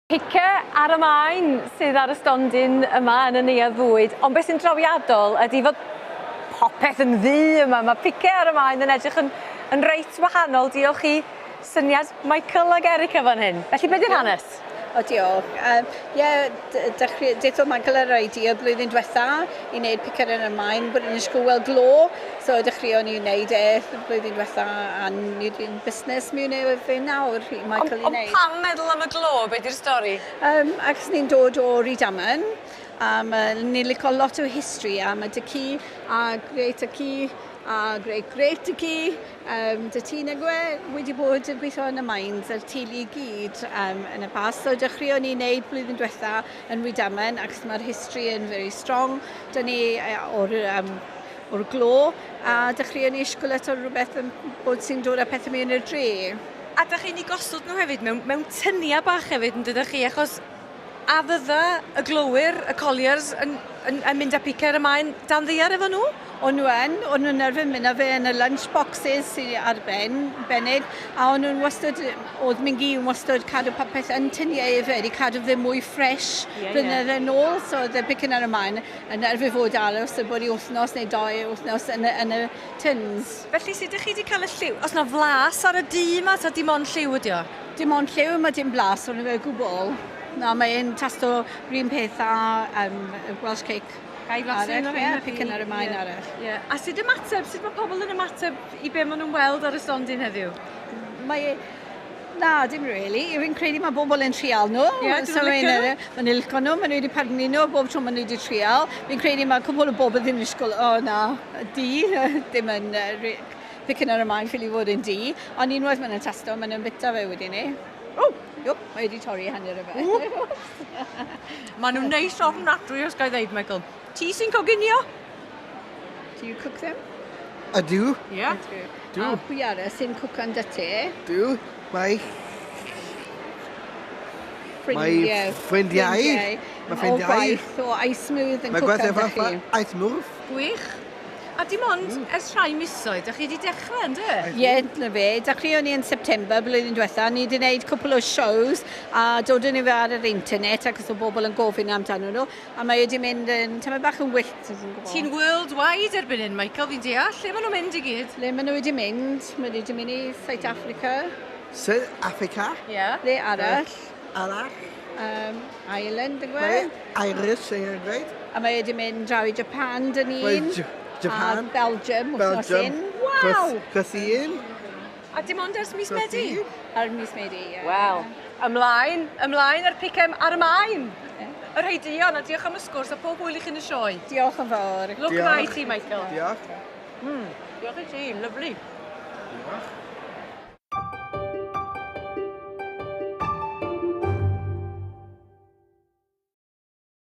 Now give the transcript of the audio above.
Pice ar y maen sydd ar y stondin yma yn y Neuadd Fwyd, ond beth sy'n drawiadol ydy fod popeth yn ddu yma. Mae pice ar y maen yn edrych yn, yn reit wahanol diolch i syniad Michael ag Erica fan hyn. Felly be di'r hanes? O, diolch. Ie, dechrau, deuthodd Michael yr idea blwyddyn diwetha i wneud picer yn y maen, bod yn ysgol weld glo. So dechreuon ni wneud e blwyddyn diwetha a ni wedi'n busnes mi wneud fe nawr i Michael i wneud. Ond pam meddwl am y glo? Be di'r stori? Achos ni'n dod o Rydaman, a ni'n licio lot o history am y dy ci a great y ci a great great y ci. Dy ti nag yw e wedi bod yn gweithio yn y mines a'r teulu i gyd yn y past. So dechreuon ni wneud blwyddyn diwetha yn Rydaman achos mae'r history yn very strong. Dyn ni o'r glo a dechreuon ni eisiau eto rhywbeth yn bod sy'n dod â pethau mewn i'r dre. A dych chi'n ei gosod nhw hefyd mewn tyniau bach hefyd yn dydych chi, achos a fydda y glowyr, y colliers, yn mynd â picer y maen dan ddaear efo nhw? O'n nhw yn, o'n nhw'n arfer mynd â fe yn y lunch boxes sydd ar ben, bennig, a o'n nhw'n wastad, oedd Mingi yn wastad cadw popeth yn tyniau hefyd i cadw fe mwy fresh blynydde yn ôl, so oedd y picyn ar y maen yn arfer fod aros y bod i wythnos neu dou wythnos yn y tins. Felly sut ydych chi wedi cael y lliw? Os na flas ar y du yma, ta dim ond lliw ydi o? Dim ond lliw, mae dim blas o'n fe o gwbl. Na, mae'n tasto yr un peth â Welsh cake. Ga i flasu un o'r rheina? Ie, picyn ar y maen arall. Ie. A sut ymateb, sut mae pobl yn ymateb i be maen nhw'n weld ar y stondin heddiw? Mae... Na, dim really. Fi'n credu mae bobl yn trial nhw. Ie, dyn nhw'n licio nhw? Maen nhw'n licio nhw, maen nhw wedi prynu nhw bob tro maen nhw wedi trial. Fi'n credu mae cwpl o bobl ddim yn disgwyl, o na, di, ddim yn picyn ar y maen ffili fod yn di. Ond unwaith maen nhw'n tasto, maen nhw'n bita fe wedyn ni. O, iwp, mae wedi torri hanner o fe. Maen nhw'n neis ofnadwy os ga i ddeud, Michael. Ti sy'n coginio? Do you cook them? Ydw. Ie. Yeah. Dw. A pwy arall sy'n cwcan dy ti? Dw. Mae Ffrindiau. Ffrindiau. Mae ffrindiau. O gwaith, o Ice Smooth yn cwcan dy chi. Ice Smooth. Gwych. A dim ond ers rhai misoedd, dych chi wedi dechrau, ynddo? Ie, yeah, na fe. Dechreuon ni yn September blwyddyn diwetha. Ni wedi gwneud cwpl o shows a dod ni fe ar yr internet ac o bobl yn gofyn amdano nhw. A mae wedi mynd yn tamed bach yn wyllt. Ti'n worldwide erbyn hyn, Michael, fi'n deall. Lle maen nhw'n mynd i gyd? Le maen nhw wedi mynd? Maen nhw wedi mynd i South Africa. South Africa? Ie. Yeah. Le arall? Arall. Ireland, yn gwe? Irish, yn gweud. A mae wedi mynd draw i Japan, dyn ni'n. Japan. A Belgium, wythnos un. Waw! Cysyn. A dim ond ers mis Medi? Ar mis Medi, ie. Wel, ymlaen, ymlaen ar picem ar y maen. Y rhai dion, a diolch am y sgwrs, a pob hwyl i chi yn y sioe. Diolch yn fawr. Look dda i ti, Michael. Diolch. Diolch i ti, lyfli. Diolch.